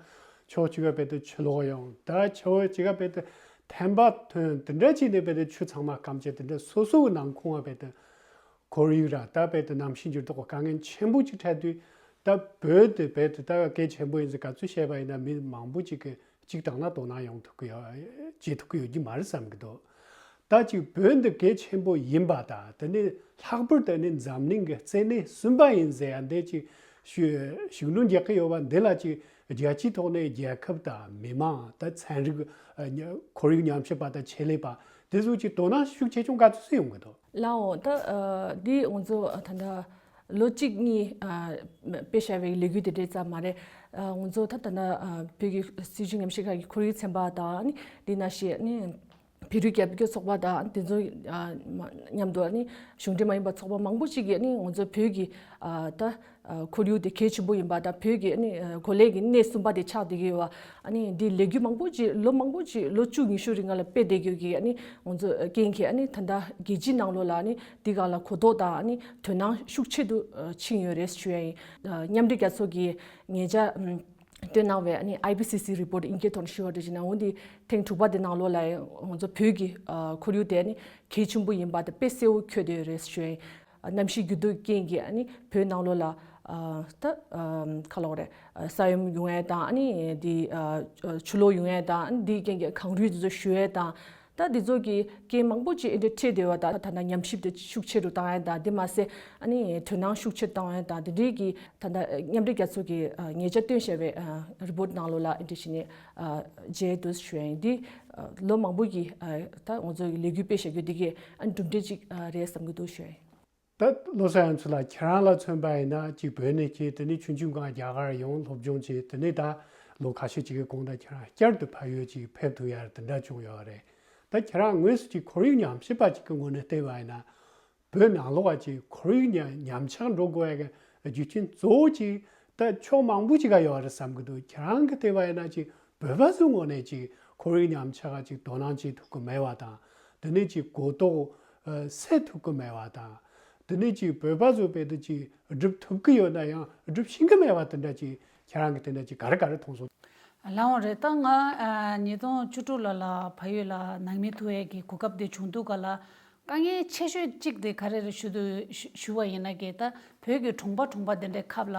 ཕྱོགས་གཅིག་ག་དཔེ་དེ་ཆུ་ལོག་ཡོང་། ད་ཕྱོགས་གཅིག་ག་དཔེ་དེ་ཐན་པ་ཐོན། དེ་འདྲ་བྱས་ནས་དཔེ་དེ་ཆུ་ཚང་མ་སྐམ་བྱས། དེ་འདྲ་སོ་སོ་གི་ནང་ཁོངས་ཀ་དཔེ་དེ་ཁོར་ཡུག་ར། ད་དཔེ་དེ་གནམ་གཤིས་འགྱུར་ལྡོག་གི་དཀའ་ངལ་ཆེན་པོ་ཅིག་འཕྲད་དུས། ད་བོད་དེ་དཔེ་དེ་ད་གལ་ཆེན་པོ་ཡིན་ཟེར་ག་ཚོད་བཤད་པ་ཡིན་ན། མི་མང་པོ་ཅིག་གིས་གཅིག་དང་ན་དོ་སྣང་ཡོང་ཐུབ་ཀྱི་ཡོད། བྱེད་ཐུབ་ཀྱི་ཡོད་ཀྱི་མ་རེད་བསམ་གྱི་འདུག་ད་ཅིག་བོད་འདི་གལ་ཆེན་པོ་ཡིན་པ་དང་། དེ་ནས་ལྷག་པར་དུ་ནི་འཛམ་གླིང་གི་རྩེ་ནས་གསུམ་པ་ཡིན་ཟེར་ཡ་འདི་ཅིག་ཞུ་ཞུ་འགྲོ་རྒྱག་གི་ཡོད་པ་འདི་ལ། ཅིག་རྒྱལ་སྤྱིའི་ཐོག་ནས་རྒྱལ་ཁབ་དང་མི་མང་དང་ཚན་རིག་ཨ་ཉ་ཁོར་ཡུག་ཉམས་ཞིབ་པ་དང་ཆེད་ལས་པ་དེ་ཚོ་ཅིག་དོ་སྣང་ཤུགས་ཆེ་ཆུང་ག་ཚོད་ཙམ་ཡོང་གི་འདུག་ལགས་འོང་། ད་ཨ་འདི་ང་ཚོ་ད་ལྟ་ལོ་གཅིག་གཉིས་ཨ་སྤེལ་བཞག་པའི་ལས་འགུལ་དེ་འདྲ་ཙམ་མ་རེད། ཨ་ང་ཚོ་ད་ད་ལྟ་ཨ་བོད་ཀྱི་སྲིད་བྱུས་ཉམས་ཞིབ་ཁང་གི་ཁོར་ཡུག་ཚན་པ་དང་ནི་འདི་ནང་བཞིན་ནི་བོད་རིགས་རྒྱབ་སྐྱོར་ཚོགས་པ་དང་དེ་ཚོ་ཨ་མ་མཉམ་དུ་ནི་གཞུང་འབྲེལ་མ་ཡིན་པ་ཚོགས་པ་མང་པོ་ཞིག་གིས་ནི་ང་ཚོ་བོད་ཀྱི་ཨ་ད་ཨ་ཁོར་ཡུག་དེ་གལ་ཆེན་པོ་ཡིན་པ་དང་། བོད་ཀྱི་ནི་ཨ་གོ་ལའི་གི་གནས་གསུམ་པ་དེ་ཆགས་བསྡད་ཀྱི་ཡོད་པ། ཨ་ནི་འདི་ལས་འགུལ་མང་པོ་ཅིག་ལོ་མང་པོ་ཅིག་ལོ་བཅུ་ཉི་ཤུ་རིང་ལ་སྤེལ་བསྡད་ཀྱི་ཡོད་ཀྱི། ཨ་ནི་ང་ཚོ་རྐྱེན་གྱིས་ཨ་ནི་ད་ལྟ་རྒྱལ་སྤྱིའི་ནང་ལོགས་ལ་ཨ་ནི་འདི་སྒང་ལ་གོ་རྟོགས་དང་ཨ་ནི་དོ་སྣང་ཤུགས་ཆེ་དུ་ཨ་ཕྱིན་ཡོད་རེད་ཞུ་ཡ་ཡིན། ཨ་མཉམ་འབྲེལ་རྒྱལ་ཚོགས་ཀྱི་ཉེ་ཆར་ཨམ་བཏོན་གནང་བའི་ཨ་ནི་ཨའི་པི་སི་སི་རི་པོར་ཊི་དབྱིན་སྐད་ཐོག་ནས་ཞུ་བ་འདྲ་བྱས་ན། འོ་འདི་ཐེངས་དྲུག་པ་དེ་ནང་ལོགས་ལ་ང་ཚོ་བོད་ཀྱི་ཨ་ཁོར་ཡུག་དེ་ཨ་ནི་གལ་ཆེན་པོ་ཡིན་པ་དེ་དཔེ་གསལ་པོ་འཁོད་བསྡད་ཡོད་རེད་ཞུ་ཡ་ཡིན། གནམ་གཤིས་འགྱུར་ལྡོག་རྐྱེན་གྱིས་ཨ་ནི་བོད་ནང་ལོགས་ལ་ཨ་ད་ཨ་ག་ལབ་དགོས་རེད། ཨ་ས་ཡོམ་ཡོང་ཡས་དང་། ཨ་ནི་འདི་ཨ་ཆུ་ལོག་ཡོང་ཡས་དང་། ཨ་ནི་འདིའི་རྐྱེན་གྱིས་གངས་རུད་དེ་ཚོ་ཞུ་ཡས་དང་། ད་འདི་ཚོ་གི་རྐྱེན་མང་པོ་ཅིག་ཨེ་འདྲ་འཕྲད་བསྡད་པ་དང་། ད་ད་ལྟ་ཉམས་ཞིབ་དེ་ཤུགས་ཆེ་རུ་བཏང་ཡས་དང་། དེ་མ་ཟད་ཨ་ནི་དོ་སྣང་ཤུགས་ཆེ་རུ་བཏང་ཡས་དང་། དེ་འདྲའི་གི་ད་ལྟ་མཉམ་འབྲེལ་རྒྱལ་ཚོགས་ཀྱི་ཨ་ཉེ་ཆར་བཏོན་བཞག་པའི་ཨ་རི་པོར་ཊི་ནང་ལོགས་ལ་ཨེ་འདྲ་བྱས་ནས་ཨ་མཇལ་འདུག་ཞུ་ཡས་ཡིན། འདི་ཨ་ལོ་མང་པོ་གི་ཨ་ད་ང་ཚོ་གི་ལས་འགུལ་སྤེལ་བཞག་རྒྱུ་འདི་གི་ཨ་གྲུབ་འབྲས་ཅིག་ཨ་རེད་བསམ་གྱི་འདུག་ཞུ་ཡས་ཡིན། ད་བློ་བཟང་དབྱངས་ཚུལ་ལགས། ཁྱེད་རང་ལ་མཚོན་པ་ཡིན་ན། ཅིག་བོད་ནས་ཁྱེད་དེ་ནས་ཆུང་ཆུང་སྒང་རྒྱ་གར་ཡོང་སློབ་སྦྱོང་བྱས། དེ་ནས་ད་ལོ་ཁ་ཤས་ཅིག་གི་གོང་ད་ཁྱེད་རང་བསྐྱར་དུ་ཕ་ཡུལ་ཅིག་ཕེབས་ཐུབ་ཡ་དེ་འདྲ་བྱུང་ཡོད་རེད། ད་ཁྱེད་རང་དངོས་སུ་ཅིག་ཁོར་ཡུག་ཉམས་ཞིབ་པ་ཅིག་གི་ངོས་ནས་བལྟས་པ་ཡིན་ན། བོད་ནང་ལོགས་ཀ་ཅིག་ཁོར་ཡུག་ཉམས་ཉམས་ཆག་འགྲོ་དགོས་ཡ་གི་རྒྱུ་རྐྱེན་གཙོ་བོ་ཅིག་ད་ཕྱོགས་མང་པོ་ཅིག་ག་ཡོད་རེད་བསམ་གྱི་འདུག་ཁྱེད་རང་གི་བལྟས་པ་ཡིན་ན། ཅིག་བོད་པ་ཚོའི་ངོས་ནས་ཅིག་ཁོར་ཡུག་ཉམས་ཆག་ག་ཅིག་དོ་སྣང་བྱེད་ཐུབ་ཀྱི་མེད་པ་དང་། དེ་ནས་ཅིག་གོ་རྟོགས་ཨ་སད་ཐུབ་ཀྱི་མེད་པ་དང་། དེ་ནས་ཅིག་བོད་པ་ཚོ་དཔེ་དེ་ཅིག་སྒྲུབ་ཐུབ་ཀྱི་ཡོད་ན་ཡང་སྒྲུབ་ཤེས་ཀྱི་མེད་པ་དེ་འདྲ་ཅིག་ཁྱེད་རང་གི་དེ་འདྲ་ཅིག་ག་རེ་ག་རེ་མཐོང་སོང་། ལགས་འོང་རེད། ད་ང་ཨ་ཉིས་སྟོང་བཅུ་དྲུག་ལོ་ལ་ཕ་ཡུལ་ལ་ནང་མི་ཐུག་ཡས་ཀྱི་གོ་སྐབས་དེ་བྱུང་དུས་ག་ལ། དཀའ་ངལ་ཆེ་ཤོས་གཅིག་དེ་ག་རེ་རེད་ཞུ་དུས་ཞུ་ཞུ་བ་ཡིན་ན་གི། ད་བོད་ཀྱི་གྲོང་པ་གྲོང་པ་དེ་འདྲའི་ཁབ་ལ་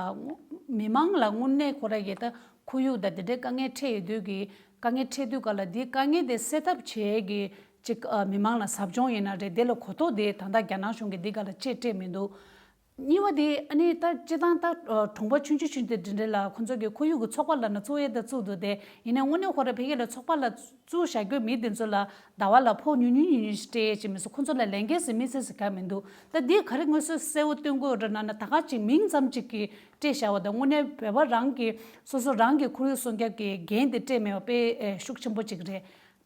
མི་མང་ལ་དངོས་གནས་ཁོ་རང་གི་ད་ཁོར་ཡུག་དང་དེ་འདྲའི་དཀའ་ངལ་འཕྲད་ཡོད་དུས་ཀྱི། དཀའ་ངལ་འཕྲད་དུས་ག་ལ་དེའི་དཀའ་ངལ་དེ་སེལ་ཐབས་བྱེད་ཡས་ཀྱི་ཅིག་ཨ་མི་མང་ལ་ཟབ་སྦྱོང་ཡིན་ན་རེད། དེ་ལ་གོ་རྟོགས་དེ་ད་ལྟ་རྒྱ་ནག་གཞུང་གིས་འདི་ག་ལ་ཅིག་སྤྲད་མི་འདུག་གཉིས་པ་དེ་ཨ་ནི་ད་སྤྱིར་བཏང་ད་ཨ་གྲོང་པ་ཆུང་ཆུང་ཆུང་དེ་འདྲ་འདྲ་ལ་ཁོ་ཚོ་གི་ཁོར་ཡུག་གི་ཚོགས་པ་ལབ་ན་བཙུགས་ཡས་ད་བཙུགས་འདུག་དེ་ཡིན་ནའི་དངོས་གནས་ཁོ་རང་ཕ་གི་ལ་ཚོགས་པ་ལ་བཙུགས་བཞག་རྒྱུ་མི་དེ་ཚོ་ལ་ཟླ་བ་ལ་ཕོགས་ཉུང་ཉུང་ཉུང་ཉུང་ཞིག་སྤྲད་ཡས་ཅིག་མི་སྲིད། ཁོ་ཚོ་ལ་ལས་འགན་ཟེར་དམིགས་བསལ་ཟེར་གང་མི་འདུག་ད་འདི་ག་རེ་དངོས་སུ་གསལ་པོ་སྟོན་དགོས་རེད་ན་ན། ད་ག་ཅིག་མིང་ཙམ་ཅིག་གི་སྤྲད་བཞག་པ་དང་། དངོས་གནས་བོད་པ་རང་གི་སོ་སོ་རང་གི་ཁོར་ཡུག་སྲུང་སྐྱོབ་ཀྱི་འགན་དེ་སྤྲད་མེད་པ་དཔེ་ཨེ་ཤུགས་ཆེན་པོ་ཅིག་རེད།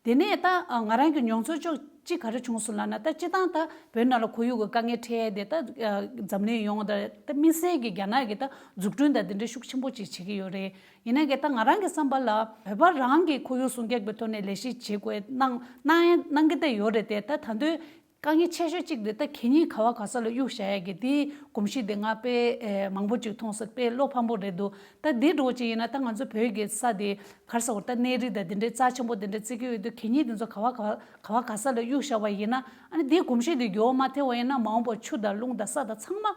དེ་ནས་ད་ཨ་ང་རང་གི་མྱོང་ཚོར་ཅིག་ཅིག་ག་རེ་བྱུང་སོང་ལབ་ན། ད་སྤྱིར་བཏང་ད་བོད་ནང་ལ་ཁོར་ཡུག་གི་དཀའ་ངལ་འཕྲད་ཡས་དེ་ད་ཨ་འཛམ་གླིང་ཡོངས་ད་ད་དམིགས་བསལ་གྱི་རྒྱ་ནག་གིས་ད་འཛུགས་སྐྲུན་དང་དེ་འདྲ་ཤུགས་ཆེན་པོ་ཅིག་བྱེད་ཀྱི་ཡོད་རེད། ཡིན་ན་གི་ད་ང་རང་གི་བསམ་པ་ལ་བོད་པ་རང་གི་ཁོར་ཡུག་སྲུང་སྐྱོབ་ཀྱི་ཐོག་ནས་ལས་གཞི་བྱེད་དགོས་གནང་གནང་གནང་གི་ད་ཡོད་རེད་དེ། ད་ད་དུང་ དཀའ་ངལ་ཆེ་ཤོས་གཅིག་དེ་ད་གད་སྙིགས་ག་བ་ག་ས་ལ་གཡུག་བཞག་ཡ་གི་དེའི་གོམས་གཤིས་དེ་ང་དཔེ་མང་པོ་ཅིག་མཐོང་སོང་། དཔེ་བློ་ཕམ་པོ་རེད་འདུག་ད་དེ་འདྲ་བོ་ཅིག་ཡིན་ན་ད་ང་ཚོ་བོད་ཀྱི་ས་དེ་ག་རེ་ཟེར་དགོས་རེད། ད་གནས་རི་དང་དེ་འདྲའི་རྩ་ཆེན་པོ་དེ་འདྲ་བརྩི་གི་ཡོད་དུས་གད་སྙིགས་དེ་ཚོ་ག་བ་ག་བ་ག་བ་ག་ས་ལ་གཡུག་བཞག་པ་ཡིན་ན། ཨ་ནི་དེའི་གོམས་གཤིས་དེ་འགྱུར་བ་མ་ཐེབས་པ་ཡིན་ན་མ་འོངས་པར་ཆུ་དང་རླུང་དང་ས་དང་ཚང་མ་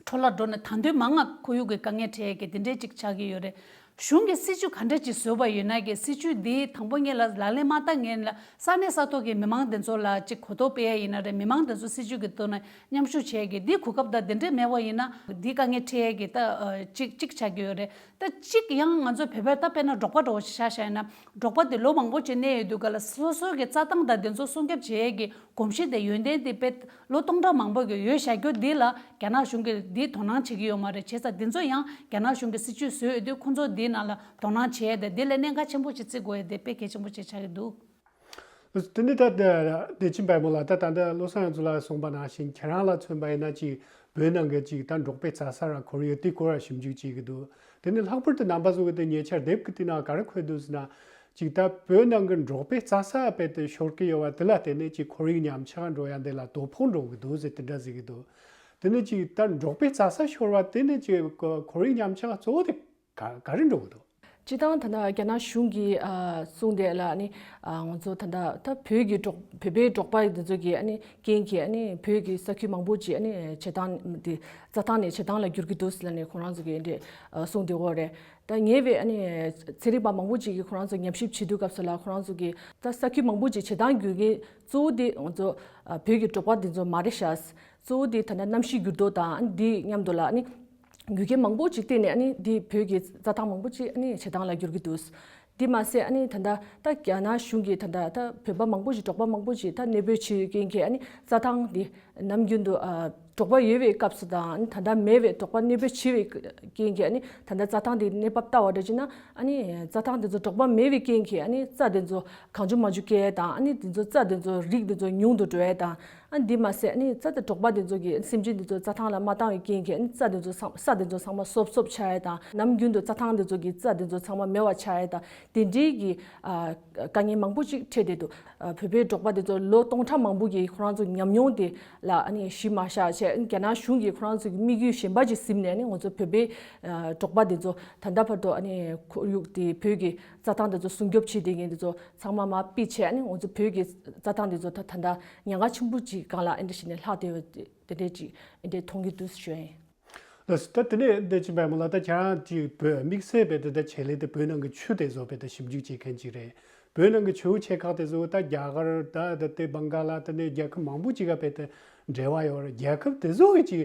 འཕྲོ་བརླག་འགྲོ་ནས་ད་དུང་མང་ང་ཁོར་ཡུག་གི་དཀའ་ངལ་འཕྲད་ཀྱི་དེ་འདྲའི་ཅིག་ཆགས་ཀྱི་ཡོད་རེད། གཞུང་གིས་སྲིད་ཇུས་ག་འདྲ་ཅིག་བཟོས་པ་ཡོད་ན་གི་སྲིད་ཇུས་འདི་དང་པོ་ཉིད་ལ་ལག་ལེན་མ་བསྟར་ངེས་ལ་ས་གནས་ས་ཐོག་གི་མི་མང་དེ་ཚོ་ལ་ཅིག་གོ་རྟོགས་སྤེལ་ཡ་ཡིན་ན་རེད། མི་མང་དེ་ཚོ་སྲིད་ཇུས་ཀྱི་ཐོག་ན་མཉམ་ཞུགས་བྱས་ཀྱི་འདི་གོ་སྐབས་དང་དེ་འདྲས་མེད་པ་ཡིན་ན་འདི་དཀའ་ངལ་འཕྲད་ཀྱི་ད་ཅིག་ཅིག་ཆགས་ཀྱི་ཡོད་རེད། ད་ཅིག་ཡང་ང་ཚོ་བོད་པར་ད་དཔེར་ན་འབྲོག་པ་འདྲ་བོ་ཞིག་ཆ་བཞག་ཡིན་ན་འབྲོག་པ་དེ་ལོ་མང་པོ་ཅིག་གནས་ཡོད་དུས་ག་ལ་སོ་སོ་གི་རྩྭ་ཐང་དང་དེ་ཚོ་སྲུང་སྐྱོབ་བྱེད་ཡས་ཀྱི་གོམས་གཤིས་དེ་ཡོན་ཏན་དེ་དཔེ་ལོ་སྟོང་ཕྲག་མང་པོ་གི་ཡོད་བཞག་རྒྱུ་འདི་ལ་རྒྱ་ནག་གཞུང་གིས་འདི་དོ་སྣང་བྱེད་ཀྱི་ཡོད་མ་རེད། བྱས་ཙང་དེ་ཚོ་ཡང་རྒྱ་ནག་གཞུང་གིས་སྲིད་ཇུས་བཟོས་ཡོད་དུས་ཁོང་ཚོ་འདིའི་ནང་ལ་དོ་སྣང་བྱེད་ཡས་དེ་འདི་ལ་གནད་འགག་ཆེན་པོ་ཞིག་བརྩི་དགོས་ཡས་དེ་དཔེ་གལ་ཆེན་པོ་ཞིག་ཆགས་ཀྱི་འདུག་དེ་ནི་ད་བདེ་ཆེན་པད་མོ་ལགས། ད་ད་ལྟ་བློ་བཟང་ཡང་ཚུལ་ལགས་གསུངས་པ་ནང་བཞིན་ཁྱེད་རང་ལ་མཚོན་པ་ཡིན་ན་ཅིག་བོད་ནང་གི་ཅིག་ད་འབྲོག་པའི་རྩྭ་ས་ར་ཁོར་ཡུག་དེ་སྐོར་ལ་ཞིབ་འཇུག་བྱེད་ཀྱི་འདུག་དེ་ནི་ལྷག་པར་དུ་རྣམ་པ་ཚོ་གི་དེ་ཉེ་ཆར་དེབ་ཀྱི་དེ་ནང་ག་རེ་འཁོད་འདུག་ཟེར་ན། ཅིག་ད་བོད་ནང་གི་འབྲོག་པའི་རྩྭ་ས་དཔེ་དེ་ཤོར་གི་ཡོད་པ་དེ་ལ་བརྟེན་ནས་ཅིག་ཁོར་ཡུག་ཉམས་ཆག་འགྲོ་ཡ་འདི་ལ་དོ་ཕོག་འགྲོ་གི་འདུག་ཟེར་དེ་འདྲ་ཟེར་གི་འདུག་དེ་ནི་ཅིག་ད་འབྲོག་པའི་རྩྭ་ས་ཤོར་བ་དེ་ནི་ཅིག་ཁོར་ཡུག་ཉམས་ཆག་གཙོ་བོ་དེ་ག་ག་རེ་འགྲོ་གི་འདུག་སྤྱིར་བཏང་ད་ལྟ་རྒྱ་ནག་གཞུང་གིས་ཨ་གསུངས་དེ་ལ་ནི་ཨ་ང་ཚོ་ད་ལྟ་ད་བོད་ཀྱི་འབྲོག་བོད་པའི་འབྲོག་པ་འདི་ཚོ་གི་ཨ་ནི་རྐྱེན་གྱིས་ཨ་ནི་བོད་ཀྱི་ས་ཁུལ་མང་པོ་ཅིག་ཨ་ནི་བྱེ་ཐང་འདི་རྩྭ་ཐང་ནས་བྱེ་ཐང་ལ་འགྱུར་གྱི་འདུག་ཟེར་ལ་ནི་ཁོ་རང་ཚོ་གིས་འདི་ཨ་གསུངས་དེ་འོ་རེད། ད་ཉེ་བའི་ཨ་ནི་ཚན་རིག་པ་མང་པོ་ཅིག་གིས་ཁོ་རང་ཚོ་ཉམས་ཞིབ་བྱེད་དུས་སྐབས་སུ་ལ་ཁོ་རང་ཚོ་གིས་ད་ས་ཁུལ་མང་པོ་ཅིག་བྱེ་ཐང་འགྱུར་མཁན་གཙོ་བོ་དེ་ང་ཚོ་ཨ་བོད་ཀྱི་འབྲོག་པ་འདི་ཚོ་མ་རེད་ཤག་གཙོ་བོ་དེ་ད་ལྟ་གནམ་གཤིས་འགྱུར་ལྡོག་དང་ཨ་ནི་འདི་མཉམ་དུ་ལ་ཨ་ནི་རྒྱུ་རྐྱེན་མང་པོ་ཅིག་བརྟེན་ནས་ཨ་ནི་འདི་བོད་ཀྱི་རྩྭ་ཐང་མང་པོ་ཅིག་ཨ་ནི་བྱེ་ཐང་ལ་འགྱུར་གྱི་འདུག་འདི་མ་ཟད་ཨ་ནི་ད་ལྟ་ད་རྒྱ་ནག་གཞུང་གིས་ད་ལྟ་ད་བོད་པ་མང་པོ་ཅིག་འབྲོག་པ་མང་པོ་ཅིག་ད་གནས་སྤོས་བྱེད་མཁན་གྱི་ཨ་ནི་རྩྭ་ཐང་འདི་ནམ་རྒྱུན་དུ་ཨ་འབྲོག་པ་ཡོད་པའི་སྐབས་སུ་དང་ཨ་ནི་ད་ལྟ་མེད་པའི་འབྲོག་པ་གནས་སྤོས་བྱེད་པའི་རྐྱེན་གྱིས་ཨ་ནི་ད་ལྟ་རྩྭ་ཐང་འདི་གནས་བབ་ལྟ་བ་འདྲ་བྱས་ན་ཨ་ནི་རྩྭ་ཐང་འདི་ཚོ་འབྲོག་པ་མེད་པའི་རྐྱེན་གྱིས་ཨ་ནི་རྩྭ་འདི་ཚོ་གང་བྱུང་མང་བྱུང་སྐྱེ་ཡས་དང་ཨ་ནི་འདི་ཚོ་རྩྭ་འདི་ཚོ་རིགས་འདི་ཚོ་ཉུང་དུ་འགྲོ་ཡས་དང་། ཨ་འདི་མ་ཟད་ནི་རྩྭ་དང་འབྲོག་པ་འདི་ཚོ་གི་སེམས་ཅན་འདི་ཚོ་རྩྭ་ཐང་ལ་མ་བཏང་བའི་རྐྱེན་གྱིས་ནི་རྩྭ་འདི་ཚོ་ཚང་ས་འདི་ཚོ་ཚང་མ་སོབ་སོབ་ཆགས་ཡས་དང་ནམ་རྒྱུན་དུ་རྩྭ་ཐང་འདི་ཚོ་གི་རྩྭ་འདི་ཚོ་ཚང་མ་མེད་པ་ཆགས་ཡས་དང་དེ་འདྲའི་གི་ཨ་དཀའ་ངལ་མང་པོ་ཅིག་འཕྲད་བསྡད་འདུག་ཨ་བོད་པའི་འབྲོག་པ་འདི་ཚོ་ལོ་སྟོང་ཕྲག་མང་པོ་གི་ཁོ་རང་ཚོ་ཉམས་མྱོང་དེ་ལ་ཨ་ནི་གཞི་མ་བཞག་བྱས་རྒྱ་ནག་གཞུང་གིས་ཁོ་རང་ཚོ་གི་དམིགས་ཡུལ་གཞན་པ་ཅིག་ཟིན་ནས་ནི་ང་ཚོ་བོད་པའི་ཨ་འབྲོག་པ་འདི་ཚོ་ད་ལྟ་བར་དུ་ཨ་ནི་ཁོར་ཡུག་དེ་བོད་ཀྱི་རྩྭ་ཐང་འདི་ཚོ་སྲུང་སྐྱོབ་བྱེད་བསྡད་མཁན་འདི་ཚོ་ཚང་མ་མར་ཕུད་བྱས་ནས་ང་ཚོ་བོད་ཀྱི་རྩྭ་ཐང་འདི་ཚོ་ད་ད་ལྟ་ཉེན་ཁ་ཆེན་པོ་ཅིག་སྒང་ལ་ཨེ་འདྲ་ཞིག་ནས་ལྷག་བསྡད་ཡོད་དེ་འདྲས་ཅིག་ཨེ་འདྲས་མཐོང་གི་འདུག་ཞུ་ཡ་ཡིན། ལགས་སོ། ད་དེ་ནས་བདེ་ཆེན་བལ་མོ་ལགས། ད་ཁྱེད་རང་ཅིག་བོད་དམིགས་བསལ་བས་ད་ད་ཆེད་ལས་དེ་བོད་ནང་གི་ཆུ་དེ་ཚོ་བས་ད་ཞིབ་འཇུག་བྱེད་མཁན་ཅིག་རེད། བོད་ནང་གི་ཆུ་བོ་ཆེ་ཁག་དེ་ཚོ་ད་རྒྱ་གར་ད་ད་དེ་བང་ག་ལ་ད་ནས་རྒྱལ་ཁབ་མང་པོ་ཅིག་ག་བས་ད་འབྲེལ་བ་ཡོད་རེད། རྒྱལ་ཁབ་དེ་ཚོ་གི་ཅིག་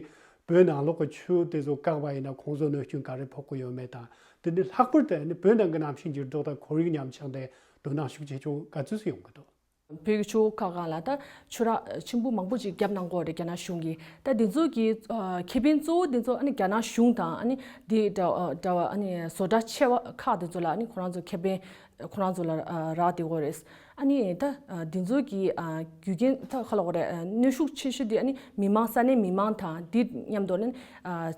བོད་ནང་ལོགས་ཀྱི་ཆུ་དེ་ཚོ་བཀག་པ་ཡིན་ན་ཁོང་ཚོ་གནོད་སྐྱོན་ག་རེ་ཕོག་གི་ཡོད་མེད་དང་། དེ་ནི་ལྷག་པར་དུ་ནི་བོད་ནང་གི་གནམ་གཤིས་འགྱུར་ལྡོག་དང་ཁོར་ཡུག་ཉམས་ཆག་དེ་དོ་སྣང་ཤུགས་ཆེ་ཆུང་ག་ཚོད་སུ་ཡོང་གི་འདུག་བོད་ཀྱི་ཆུ་བོ་ཁག་ཁག་ལ་ད་ཆུ་རགས་ཆེན་པོ་མང་པོ་ཅིག་བརྒྱབ་གནང་གི་ཡོད་རེད། རྒྱ་ནག་གཞུང་གིས་ད་འདི་ཚོ་གི་ཨ་ཁེ་ཕན་གཙོ་བོ་འདི་ཚོ་ཨ་ནི་རྒྱ་ནག་གཞུང་དང་ཨ་ནི་འདི་འདྲ་འདྲ་བ་ཨ་ནི་བཟོ་གྲྭ་ཆེ་བ་ཁག་འདི་ཚོ་ལ་ཨ་ནི་ཁོ་རང་ཚོ་ཁེ་ཕན་ཁོ་རང་ཚོ་ལ་ཨ་རག་བསྡད་ཡོད་རེད། ཨ་ནི་ད་ཨ་འདི་ཚོ་གི་ཨ་རྒྱུ་རྐྱེན་ད་ག་ལ་གོ་རེད། ཨ་གནོན་ཤུགས་ཆེ་ཤོས་འདི་ཨ་ནི་མི་མང་ས་གནས་མི་མང་དང་འདི་མཉམ་དུ་ཨ་ནི་ཨ་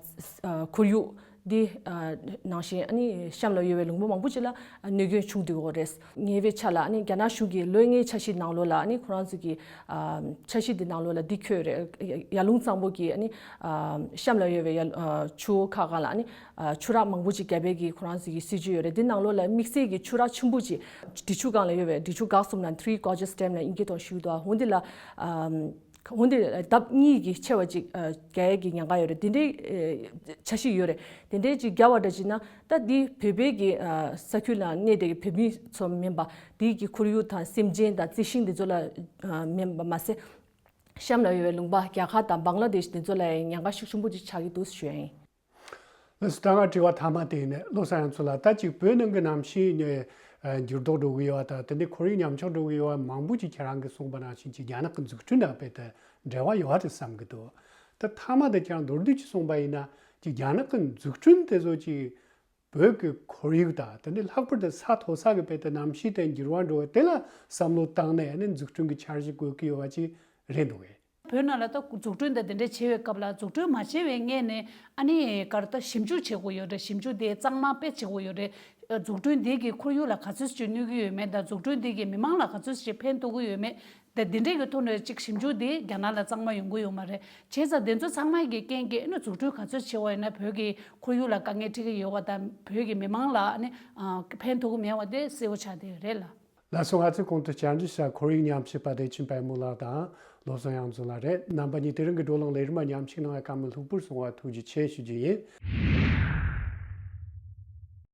ཨ་ཁོར་ཡུག་འདི་ཨ་ནང་བཞིན་ཨ་ནི་གཤམ་ལ་ཡོད་པའི་ལུང་པ་མང་པོ་ཅིག་ལ་ཨ་གནོད་སྐྱོན་བྱུང་བསྡད་ཡོད་རེད། ཉེ་བའི་ཆར་ལ་ཨ་ནི་རྒྱ་ནག་གཞུང་གིས་ལོ་ལྔའི་འཆར་གཞི་ནང་ལོགས་ལ་ཨ་ནི་ཁོ་རང་ཚོ་གི་ཨ་འཆར་གཞི་འདི་ནང་ལོགས་ལ་འདི་འཁོད་རེད། ཡར་ཀླུང་གཙང་པོ་གི་ཨ་ནི་ཨ་གཤམ་ལ་ཡོད་པའི་ཡར་ཨ་ཆུ་བོ་ཁག་ཁག་ལ་ཨ་ནི་ཨ་ཆུ་རགས་མང་པོ་ཅིག་བརྒྱབ་པའི་གི་ཁོ་རང་ཚོ་གི་སྲིད་ཇུས་ཡོད་རེད། འདི་ནང་ལོགས་ལ་དམིགས་བསལ་གྱི་ཆུ་རགས་ཆེན་པོ་ཅིག་འབྲི་ཆུ་སྒང་ལ་ཡོད་པའི་འབྲི་ཆུ་འགག་གསུམ་ནང་Three Gorges Dam ལ་དབྱིན་སྐད་ཐོག་ཞུ་གི་འདུག་འོ་འདི་ལ་ཨ་འོན་ཏེ་ལྡབ་གཉིས་ཀྱི་ཆེ་བ་ཅིག་ཨ་རྒྱག་ཡས་ཀྱི་ཉེན་ཁ་ཡོད་རེད། དེ་འདྲའི་ཨ་འཆར་གཞི་ཡོད་རེད། དེ་འདྲའི་ཅིག་རྒྱག་པ་འདྲ་ཅིག་ན་ད་འདི་བོད་པའི་གི་ཨ་ས་ཁུལ་ལ་གནས་བསྡད་ཀྱི་བོད་མི་ཚོ་མིན་པ་དེའི་གི་ཁོར་ཡུག་དང་སེམས་ཅན་དང་རྩི་ཤིང་དེ་ཚོ་ལ་ཨ་མིན་པ་མ་ཟད་གཤམ་ལ་ཡོད་པའི་ལུང་པ་རྒྱ་གར་དང་བང་ལ་དེཤ་དེ་ཚོ་ལ་ཡང་ཉེན་ཁ་ཤུགས་ཆེན་པོ་ཅིག་ཆགས་ཀྱི་འདུག་ཞུ་ཡ་ཡིན། ལགས་སོ། ད་ང་དྲི་བ་མཐའ་མ་དེ་ཡིན། བློ་བཟང་ཡང་ཚུལ་ལགས། ད་ཅིག་བོད་ནང་གི་གནམ་གཤིས་ནི་ཨ་འགྱུར་ལྡོག་འགྲོ་གི་ཡོད་པ་དང་དེ་ནས་ཁོར་ཡུག་ཉམས་ཆག་འགྲོ་གི་ཡོད་པ་མང་པོ་ཅིག་ཁྱེད་རང་གིས་གསུངས་པ་ནང་བཞིན་ཅིག་རྒྱ་ནག་གི་འཛུགས་སྐྲུན་དང་རྦད་དེ་འབྲེལ་བ་ཡོད་པ་རེད་བསམ་གི་འདུག་ད་མཐའ་མ་དེ་ཁྱེད་རང་མདོར་བསྡུས་ཅིག་གསུངས་པ་ཡིན་ན་ཅིག་རྒྱ་ནག་གི་འཛུགས་སྐྲུན་དེ་ཚོ་ཅིག་བོད་ཀྱི་ཁོར་ཡུག་དང་དེ་ནས་ལྷག་པར་དུ་ས་མཐོ་ས་གི་རྦད་དེ་གནམ་གཤིས་དེ་འགྱུར་བ་འགྲོ་བ་དེ་ལ་བསམ་བློ་བཏང་ནས་ཨ་ནི་འཛུགས་སྐྲུན་གྱི་འཆར་གཞི་དགོས་ཀྱི་ཡོད་པ་ཅིག་རེད་འདུག་གས། བོད་ནང་ལ་ད་འཛུགས་སྐྲུན་དང་དེ་འདྲ་བྱེད་པའི་སྐབས་ལ་འཛུགས་སྐྲུན་མ་བྱས་པའི་སྔོན་ནས་ཨ་ནི་ག་རེ་ད་ཞིབ་འཇུག་བྱེད་དགོས་ཡོད་རེད། ཞིབ་འཇུག་དེ་གཙང་མ་དཔེ་བྱེད་དགོས་ཡོད་རེད། འཛུགས་སྐྲུན་དེ་གིས་ཁོར་ཡུག་ལ་ག་ཚོད་ཅིག་གནོད་ཀྱི་ཡོད་མེད་དང་འཛུགས་སྐྲུན་དེ་གིས་མི་མང་ལ་ག་ཚོད་ཅིག་ཕན་ཐོགས་ཀྱི་ཡོད་མེད། དེ་འདི་འདྲའི་གི་ཐོག་ནས་ཅིག་ཞིབ་འཇུག་འདི་རྒྱ་ནག་ལ་གཙང་མ་ཡོང་གི་ཡོད་མ་རེད། བྱས་ཙང་དེ་ཚོ་ཚང་མ་གི་རྐྱེན་གྱིས་ཨ་ནི་འཛུགས་སྐྲུན་ག་ཚོད་བྱས་པ་ཡིན་ན་བོད་ཀྱི་ཁོར་ཡུག་ལ་དཀའ་ངལ་འཕྲད་ཀྱི་ཡོད་པ་དང་བོད་ཀྱི་མི་མང་ལ་ཨ་ནི་ཕན་ཐོགས་ཀྱི་མེད་པ་དེ་གསལ་པོ་ཆགས་བསྡད་ཡོད་རེད་ལ། ལགས་སོ། ང་ཚོས་གོང་དུ་བཅར་འདྲི་ཞུ་ཁོར་ཡུག་ཉམས་ཞིབ་པ་བདེ་ཆེན་དཔལ་མོ་ལགས་དང་བློ་བཟང་དབྱངས་འཛོམས་ལགས་རེད། རྣམ་པ་གཉིས་དེ་རིང་གི་བགྲོ་གླེང་ལས་རིམ་མ་ཉམས་ཞིབ་གནང་བའི་བཀའ་མོལ་ལྷུག་པོར་གསུང་བ་ཐུགས་རྗེ་ཆེ་ཞུ་རྒྱུ་ཡིན།